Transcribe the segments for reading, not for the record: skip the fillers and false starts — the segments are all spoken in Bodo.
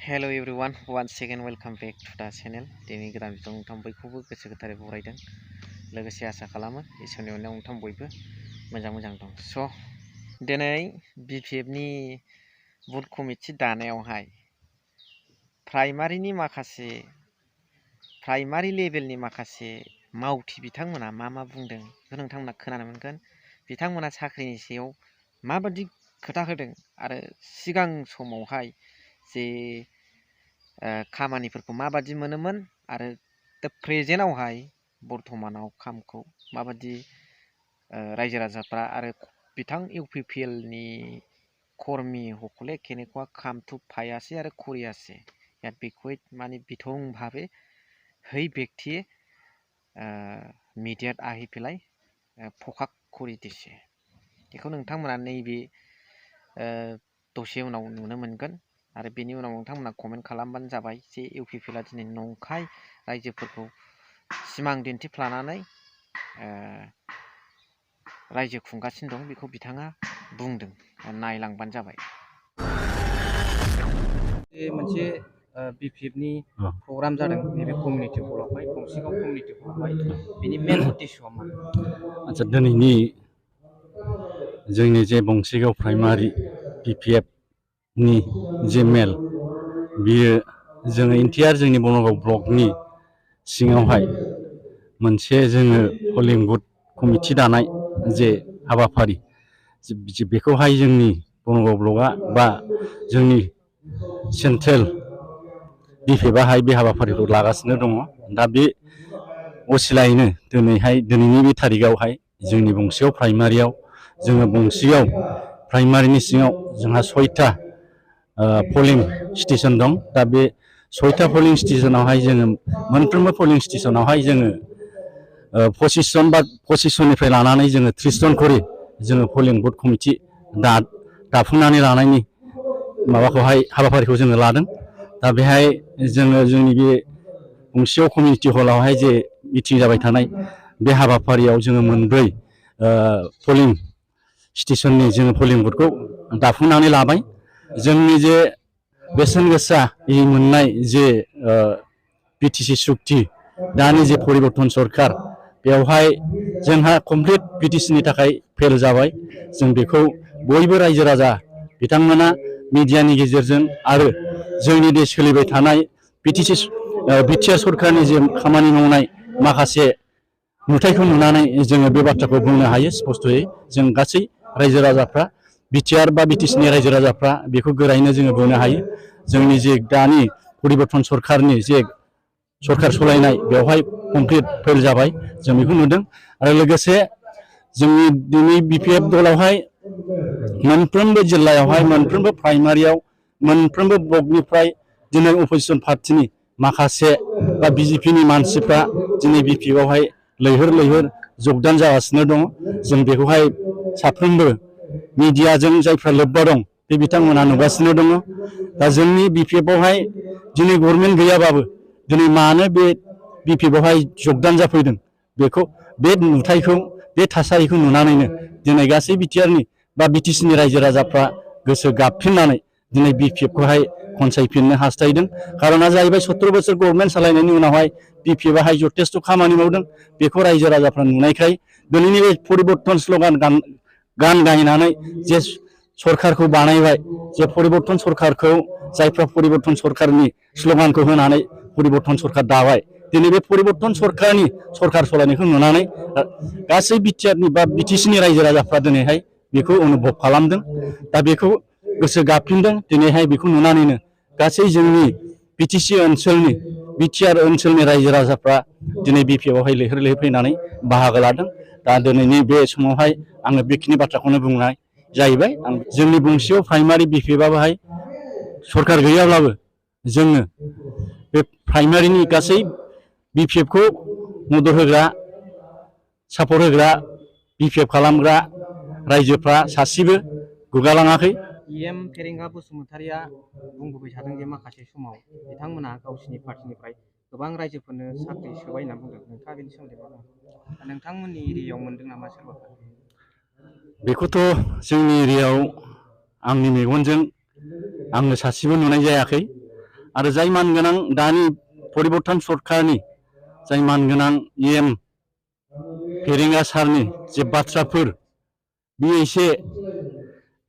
Hello everyone, once again welcome back to the channel. दिनै गोदान भिडिअ नोंथां बयखौबो गोसो गोथारै बरायदों। लोगोसे आसा खालामो इसोरनि अननायाव नोंथां बयबो मोजां दं। दिनै BPF नि बुथ कमिटि दानायावहाय प्राइमारि लेभेलनि माखासे मावथि बिथांमोना मा बुंदों बेखौ नोंथांमोना खोनानो मोनगोन। बिथांमोना साख्रिनि सायाव माबादि खोथा होदों आरो सिगां समावहाय जे खामानिफोरखौ माबादि मोनोमोन आरो दा प्रेजेन्टआवहाय बर्थमानाव खामखौ माबादि रायजो राजाफ्रा आरो बिथां UPPL नि कर्मी সকলে কেনেকুৱা কামটো পাই আছে আৰু কৰি আছে ইয়াত বিষয়ত মানে বিতংভাৱে সেই ব্যক্তিয়ে মিডিয়াত আহি পেলাই ফকাক কৰি দিছে। बेखौ नोंथांमोना नैबे दसे उनाव नुनो मोनगोन आरो बेनि उनाव नोंथांमोना कमेन्ट खालामबानो जाबाय जे UPPL दिनै नंखाय रायजोफोरखौ सिमां दिन्थिफ्लानानै रायजो खुंगासिनो दं बेखौ बिथाङा बुंदों। नायलांबानो जाबाय। मोनसे BPF नि प्रग्राम जादों नैबे कमिउनिटि हलावहाय गंसेगाव कमिउनिटि हलावहाय बिनि मेन उद्देश्यआ मा? आच्छा दिनैनि जोंनि जे बंसिगाव प्राइमारि BPF नि जे मेल बियो जोङो इन्टियार जोंनि बनगाव ब्लकनि सिङावहाय मोनसे जोङो पलिं बुथ कमिटि दानाय जे हाबाफारि बेखौहाय जोंनि बनगाव ब्लकआ बा जोंनि सेन्ट्रेल BPF बे हाबाफारिखौ लागासिनो दङ। दा बे असिलायैनो दिनैनि बे थारिखआवहाय जोंनि बंसिगाव प्राइमारियाव जोङो बंसिगाव प्राइमारिनि सिङाव जोंहा 6टा पलिं स्टेशन दं। दा बे 6टा पलिं स्टेशनावहाय जोङो मोनफ्रोमबो पलिं स्टेशनावहाय जोङो 25 जन बा 25 जननिफ्राय लानानै जोङो 30 जन खरि जोङो पलिं बुथ कमिटि दाफुंनानै लानायनि माबाखौहाय हाबाफारिखौ जोङो लादों। दा बेहाय जोङो जोंनि बे बंसिगाव कमिउनिटि हलावहाय जे मिटिं जाबाय थानाय बे हाबाफारियाव जोङो मोनब्रै पलिं स्टेशननि जोङो पलिं बुथखौ दाफुंनानै लाबाय। जोंनि जे बेसेन गोसा मोननाय जे BTC सुक्ति दानि जे परिबर्तन सरखार बेवहाय जोंहा कमप्लिट BTC नि थाखाय फेल जाबाय। जों बेखौ बयबो रायजो राजा बिथांमोना मिडियानि गेजेरजों आरो जोंनि दे सोलिबाय थानाय BTR सरखारनि जे खामानि मावनाय माखासे नुथायखौ नुनानै जोङो बे बाथ्राखौ बुंनो हायो स्पष्टयै। जों गासै रायजो राजाफ्रा BTR बा BTC नि रायजो राजाफ्रा बेखौ गोरायैनो जोङो बुंनो हायो। जोंनि जे दानि परिबर्तन सरखारनि जे सरखार सलायनाय बेवहाय कमप्लिट फेल जाबाय जों बेखौ नुदों। आरो लोगोसे जोंनि दिनै BPF दलावहाय मोनफ्रोमबो जिल्लायावहाय मोनफ्रोमबो प्राइमारियाव मोनफ्रोमबो ब्लकनिफ्राय दिनै अपोजिसन पार्टिनि माखासे बा BJP नि मानसिफ्रा दिनै BPF आवहाय लैहोर जगदान जागासिनो दङ। जों बेखौहाय साफ्रोमबो मिडियाजों जायफ्रा लोब्बा दं बे बिथांमोना नुगासिनो दङ। दा जोंनि BPF आवहाय दिनै गभर्नमेन्ट गैयाबाबो दिनै मानो बे BPF आवहाय जगदान जाफैदों बेखौ बे नुथायखौ बे थासारिखौ नुनानैनो दिनै गासै BTR नि बा BTC नि रायजो राजाफ्रा गोसो गाबफिननानै दिनै BPF खौहाय खनसायफिननो हास्थायदों। खारना जाहैबाय 17 बोसोर गभर्नमेन्ट सालायनायनि उनावहाय BPF आवहाय जथेस्थ खामानि मावदों। बेखौ रायजो राजाफ्रा नुनायखाय दिनैनि बे परिबर्तन स्लगान गान गायनानै जे सरखारखौ बानायबाय जे परिबर्तन सरखारखौ जायफ्रा परिबर्तन सरखारनि स्लगानखौ होनानै परिबर्तन सरखार दाबाय। दिनै बे परिबर्तन सरखारनि सरखार सलायनायखौ नुनानै गासै BTR नि बा BTC नि रायजो राजाफ्रा दिनैहाय बेखौ अनुभब खालामदों। दा बेखौ गोसो गाबफिनदों। दिनैहाय बेखौ नुनानैनो गासै जोंनि BTC ओनसोलनि BTR ओनसोलनि रायजो राजाफ्रा दिनै BPF आवहाय लैहोर फैनानै बाहागो लादों। दा दिनैनि बे समावहाय आङो बेखिनि बाथ्राखौनो बुंनाय जाहैबाय। जोंनि बंसिगाव प्राइमारि BPF आवहाय सरखार गैयाब्लाबो जोङो बे प्राइमारिनि गासै BPF खौ मदद होग्रा सापर्ट होग्रा BPF खालामग्रा रायजोफ्रा सासेबो गुगालाङाखै। EM फेरेंगा बसुमतारिया बुंबोबाय थादों जे माखासे समाव बिथांमोना गावसिनि पार्टिनिफ्राय गोबां रायजोफोरनो साख्रि सोबाय होनना बुंदों। नोंथाङा बेनि सोमोन्दै मा बुङो? नोंथांमोननि एरियायाव मोनदों नामा सोरबाफोर? बेखौथ' जोंनि एरियायाव आंनि मेगनजों आङो सासेबो नुनाय जायाखै। आरो जाय मानगोनां दानि परिबर्तन सरकारनि जाय मानगोनां EM फेरेंगा सारनि जे बाथ्राफोर बियो एसे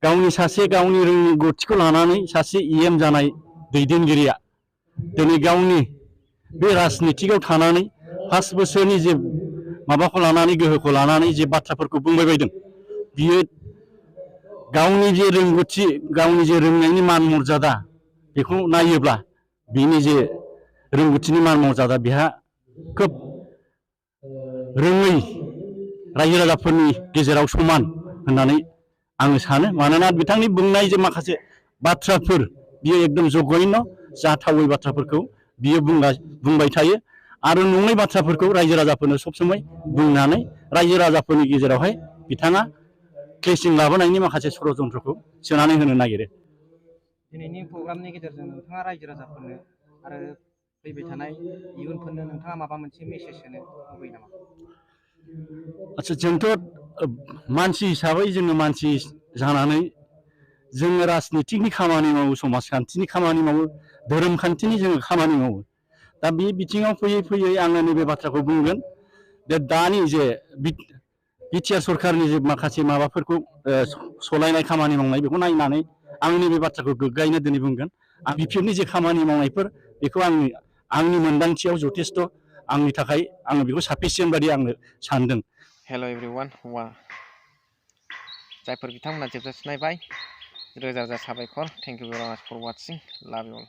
गावनि सासे गावनि रोंगौथिखौ लानानै सासे EM जानाय दैदेनगिरिया दिनै गावनि बे राजनितिकआव थानानै 5 बोसोरनि जे माबाखौ लानानै गोहोखौ लानानै जे बाथ्राफोरखौ बुंबाय बायदों बियो गावनि जे रोंगौथि गावनि जे रोंनायनि मान मर्यादा बेखौ नायोब्ला बिनि जे रोंगौथिनि मान मर्यादा बेहा खोब रोङै रायजो राजाफोरनि गेजेराव समान होननानै आङो सानो मानोना बिथांनि बुंनाय जे माखासे बाथ्राफोर बियो एकदम जघन्य जाथावै बाथ्राफोरखौ बियो बुंबाय थायो आरो नङै बाथ्राफोरखौ रायजो राजाफोरनो सब समय बुंनानै रायजो राजाफोरनि गेजेरावहाय बिथाङा क्लेशिं लाबोनायनि माखासे षड़यन्त्रखौ सोनानै होनो नागिरो। दिनैनि प्रग्रामनि गेजेरजों नोंथाङा रायजो राजाफोरनो आरो फैबाय थानाय इयुनफोरनो नोंथाङा माबा मोनसे मेसेज होनो लुबैयो नामा? आच्छा जोंथ' मानसि हिसाबै जोङो मानसि जानानै जोङो राजनितिकनि खामानि मावो समाजखान्थिनि खामानि मावो धोरोम खान्थिनि जोङो खामानि मावो दा बे बिथिङाव फैयै फैयै आङो नैबे बाथ्राखौ बुंगोन जे दानि जे बिटिआर सरकारनि जे माखासे माबाफोरखौ सलायनाय खामानि मावनाय बेखौ नायनानै आं नैबे बाथ्राखौ गोग्गायैनो दिनै बुंगोन आं बिपिएफनि जे खामानि मावनायफोर बेखौ आंनि मोनदांथियाव जथेस्थ' आंनि थाखाय आङो बेखौ साफिसियेन्ट बादि आङो सानदों। हेल' एभ्रिवान जायफोर बिथांमोना जोबजासिम नायबाय रोजा रोजा साबायखर थेंक इउ भेरि माच फर वाचिं लाभ इउ अल।